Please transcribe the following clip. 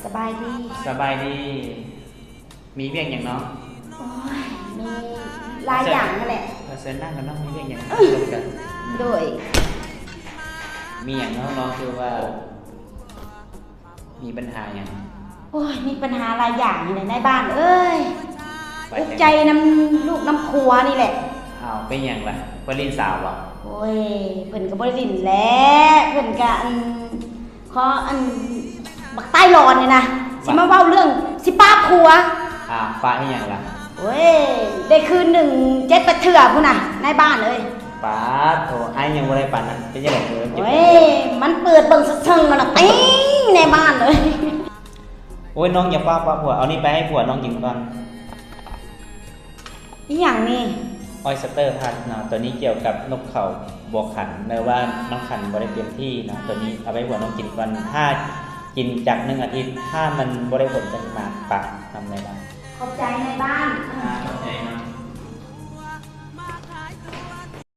ສະບາຍດີ. ສະບາຍດີ. ມີວຽກຫຍັງເນາະ? ໂອ້ຍ ມີຫຼາຍຢ່າງຫັ້ນແຫຼະ. ເຊີນນັ່ງກັນເນາະ, ມີວຽກຫຍັງ? ເອີ ລົມກັນ. ໂດຍ. ມີຫຍັງເນາະ? ນ້ອງຄືວ່າມີບັນຫາຫຍັງ? ໂອ້ຍ ມີບັນຫາຫຼາຍຢ່າງຫັ້ນແຫຼະນາຍບ້ານເອີຍ. ອຸກໃຈນຳລູກນຳຜົວນີ້ແຫຼະ. ອ້າວ ເປັນຫຍັງລະ? ເພິ່ນຫຼິ້ນສາວບໍ? ໂອ້ຍ ເພິ່ນກໍບໍ່ໄດ້ຫຼິ້ນແຫຼະ, ເພິ່ນກໍ ອັນ ຂໍ ອັນ ບັກໃຕ້ຫຼອນນີ້ນະ ຊິມາເວົ້າເລື່ອງຊິປະຜົວ. ອ້າວ ປະເຮັດຫຍັງລະ? ໂອ້ຍ ໄດ້ຄືນໜຶ່ງເຈັດແປດເທື່ອພຸ້ນນະ ນາຍບ້ານເອີຍ. ປາດໂທ້ ອ້າຍຍັງບໍ່ໄດ້ປານນັ້ນ. ເປັນຈັ່ງໃດ? ໂອ້ຍ ມັນເປີດເບິ່ງເຊິ່ງໆ ຫັ້ນນະ ຕິງ ນາຍບ້ານເອີຍ. ໂອ້ຍ ນ້ອງຢ່າຟ້າວປະຜົວ, ເອົານີ້ໄປໃຫ້ຜົວນ້ອງກິນກ່ອນ. ອີຫຍັງນີ້? ອອຍສະເຕີພັດເນາະ, ໂຕນີ້ກ່ຽວກັບນົກເຂົາບໍ່ຂັນ ແນວວ່າມັນຂັນບໍ່ໄດ້ເຕັມທີ່ເນາະ. ໂຕນີ້ເອົາໄປໃຫ້ຜົວນ້ອງກິນກ່ອນ, ຖ້າກິນຈັກໜຶ່ງອາທິດ ຖ້າມັນບໍ່ໄດ້ຜົນ ຈັ່ງມາປະນຳນາຍບ້ານ. ຂອບໃຈນາຍບ້ານ. ອ່າ ຂອບໃຈເນາະ.